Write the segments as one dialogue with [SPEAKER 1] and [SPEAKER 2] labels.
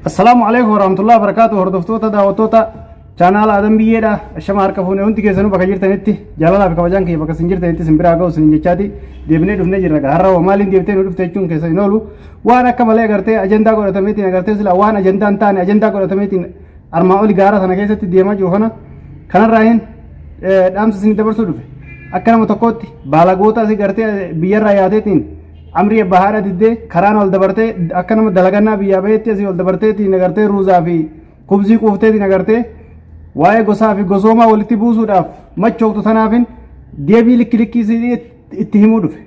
[SPEAKER 1] Assalaamu alaikum warahmatullahi wabarakatuh. Hordoftoota, daawwattoota chaanaala Adam Biyyeedha. Ashama, harka fuunee. Hundi keessanuu bakka jirtanitti jaalalaa fi kabajaan kiyya bakka isin jirtanitti isin biraa ga'u isin jechaati deebinee dhufnee jirra. Har'a hoo maaliin deebitee nu dhufte jechuun keessa hin oolu. Waan akka malee agartee ajandaa godhatameetiin, agartee sila waan ajandaa hin taane ajandaa godhatameetiin armaan oli gaara sana keessatti deemaa jiru kana kanarraa hin dhaamsa isin dabarsuu dhufe. Akka nama tokkootti baalagoota asii gartee biyyarraa yaateetiin amrii abbaa haadha diddee karaan ol dabartee, akka nama dalagannaa biyyaa baheetti asii ol dabarteetiin agartee ruuzaa fi kubzii quufteetiin agartee waa'ee gosaa fi gosoomaa walitti buusuudhaaf machooftu tanaafin deebii likki likkii itti himuu dhufe.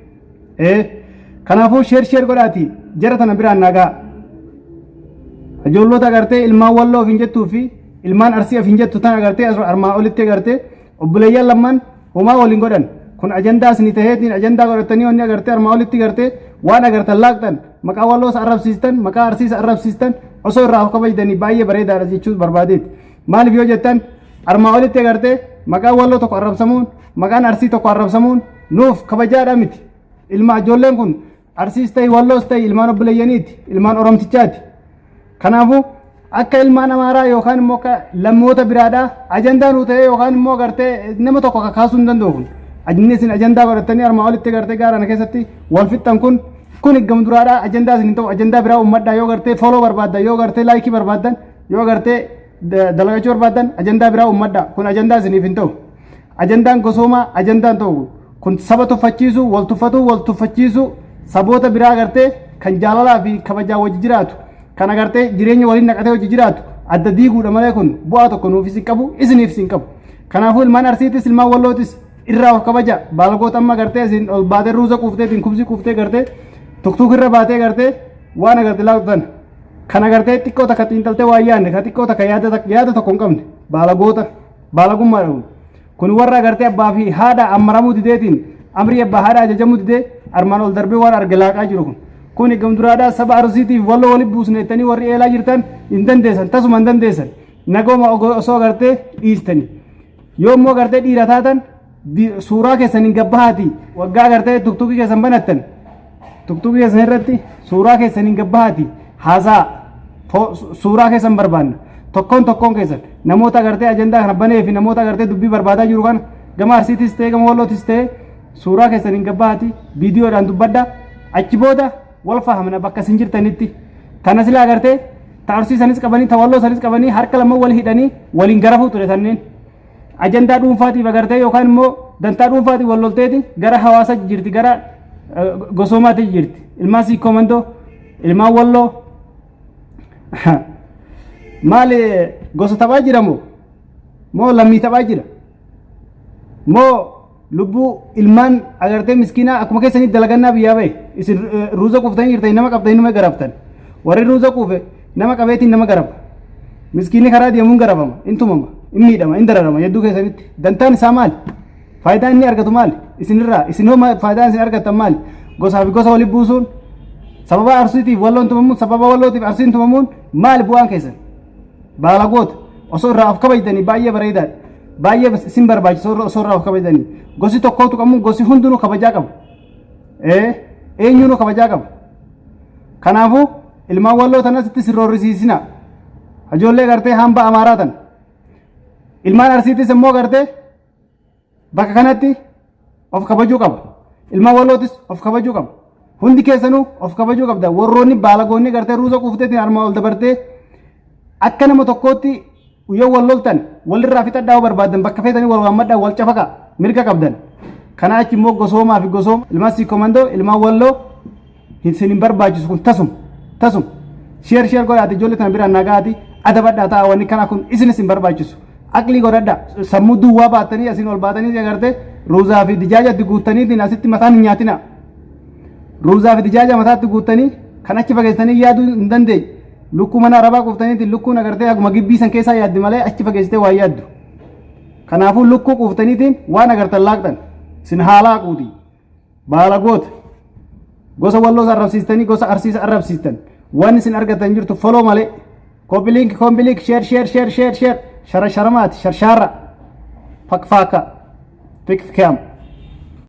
[SPEAKER 1] Kanaafuu share share godhaati jara tana biraan nagaa. Ijoollota agartee ilmaan Walloo of hin jettuu fi ilmaan Arsii of hin jettu tan agartee armaa olitti agartee obboleeyyan lamman homaa waliin godhan. Kun ajandaa isinii taheetiin ajandaa godhatanii wanni agartee armaa olitti gartee waan agartan laaqxan, maqaa Walloos arrabsiistan, maqaa Arsiis arrabsiistan, osoo irraa of kabajdanii baay'ee bareedaadha jechuu barbaadeeti. Maaliif yoo jettan, armaa olitti agartee maqaan Walloo tokko arrabsamuun, maqaan Arsii tokko arrabsamuun nuuf kabajaadha miti. Ilma ijoolleen kun Arsiis ta'e Walloos ta'e ilmaan obboleeyyaniiti, ilmaan Oromtichaati. Kanaafuu akka ilmaan Amaaraa yookaan immoo akka lammoota biraadhaa ajandaa nuu ta'ee yookaan immoo gartee nama tokko kakaasuu hin danda'u kun. Inni isin ajandaa godhatanii armaa olitti gartee gaarana keessatti wal fixxan kun gam duraadhaa ajandaa isin hin ta'u. Ajandaa biraa uummadhaa. Yoo gartee follow barbaaddan, yoo gartee like barbaaddan, yoo gartee dalagachuu barbaaddan, ajandaa biraa uummadhaa. Kun ajandaa isiniif hin ta'u. Ajandaan gosoomaa ajandaan ta'u kun saba tuffachiisu, wal tuffatu, wal tuffachiisu, saboota biraa gartee kan jaalalaa fi kabajaa wajji jiraatu, kan agartee jireenya waliin naqatee wajji jiraatu adda diiguudha malee kun bu'aa tokko nuufis hin qabu, isiniifis hin qabu. Kanaafuu ilmaan Arsiitis ilmaan Wallootis irraa of kabaja. Baalagoota amma gartee isin ol baatee ruuza quufteetiin kubsii quuftee gartee tuktuuk irra baatee gartee waan agartee laaqxan kan agartee xiqqoo takka xiinxaltee waan yaadne, kan xiqqoo takka yaada tokko hin qabne, baalagoota, baalagummaadha kun. Kun warra agartee abbaa fi haadha ammaramuu dideetiin, amrii abbaa haadha ajajamuu didee armaan ol darbee waan arge laaqaa jiru kun. Kun gamduraadhaa saba Arsiitiif Walloo walitti buusne jettanii warri eelaa jirtan hin dandeessan, tasuma hin dandeessan. Nagooma osoo agartee dhiistanii. Yoo immoo agartee dhiira taatan suuraa keessan hin gabbahaati, waggaa agartee tuktukii keessan banattan, tuktukii keessan irratti suuraa keessan hin gabbahaati haasaa, suuraa keessan barbaanna. Tokkoon tokkoon keessan namoota agartee ajandaa kana banee fi namoota agartee dubbii barbaadaa jiru kana, gama Arsiitis ta'e gama Wallootis ta'e, suuraa keessan hin gabbahaati viidiyoodhaan dubbadha. Achi booda wal fahamna bakka isin jirtanitti. Tana sila agartee ta Arsii sanis qabanii, ta Walloo sanis qabanii, harka lama wal hidhanii waliin garafuu ture. Tanneen ajandaa dhuunfaatiif agartee yookaan immoo dantaa dhuunfaatiif wal lolteeti gara hawaasa jirti, gara gosoomaatti jirti. Ilmaan Siikoo Mandoo, ilmaan Walloo maali, gosa taphaa jira moo moo lammii taphaa jira moo lubbuu ilmaan agartee miskiinaa akkuma keessanii dalagannaa biyyaa bahe? Isin ruuza quuftanii jirtanii nama qabdanii nama garaftan. Warri ruuza quufe nama qabeetiin nama garafa. Miskiinni karaa deemuun garafama, in tumama, in miidhama, in dararama. Hedduu keessanitti dantaan isaa maali? Faayidaan inni argatu maali isinirraa? Isin hoo faayidaan isin argattan maali? Gosaa fi gosa walitti buusuun, sababa Arsiitiif Walloon tumamuun, sababa Wallootiif Arsiin tumamuun maali bu'aan keessan? Baalagoota, osoo irraa of kabajdanii baay'ee bareedaadha. Baay'ee isin barbaachisa osoo irraa of kabajanii. Gosi tokkootu qabu, gosi hundinuu kabajaa qaba. Eenyuunuu kabajaa qaba. Kanaafuu ilmaan Walloo tanas itti sirroorrisiisina. Ijoollee gartee hamba Amaaraa tan. Ilmaan Arsiitis immoo gartee bakka kanatti of kabajuu qaba. Ilmaan Wallootis of kabajuu qaba. Hundi keessanuu of kabajuu qabda. Warroonni baalagoonni gartee ruuza quufteetiin armaa ol dabartee akka nama tokkootti yoo wal loltan, walirraa fixadhaa. Yoo barbaadan bakka feetanii wal waammadhaa, wal cafaqa, mirga qabdan. Kana achi immoo gosoomaa fi gosooma, ilmaan Siikoo Mandoo, ilmaan Walloo, isin hin barbaachisu kun tasum tasum. Share share godhaati ijoollee tana biraan nagaati adabadhaa ta'a. Wanni kana kun isinis hin barbaachisu. Aqlii godhadha. Sammuu duwwaa baattanii asiin ol baatanii agartee ruuzaa fi dijaajatti guuttaniitiin asitti mataan hin nyaatina. Ruuzaa fi dijaaja mataatti guuttanii kan achi fageessanii yaaduu hin dandeenye. Lukkuu mana arabaa quuftaniitiin lukkuun agartee haguma gibbii san keessaa yaaddi malee achi fageessitee waa yaaddu. Kanaafuu lukkuu quuftaniitiin waan agartan laaqxan isin haalaa quuti. Baalagoota gosa Walloos arrabsiistanii, gosa Arsiis arrabsiistan, waan isin argatan jirtu follow malee. Copy link, copy link, share, share, share, share, share. Shara sharamaati, sharshaarra, fakfaaka, fikfikam.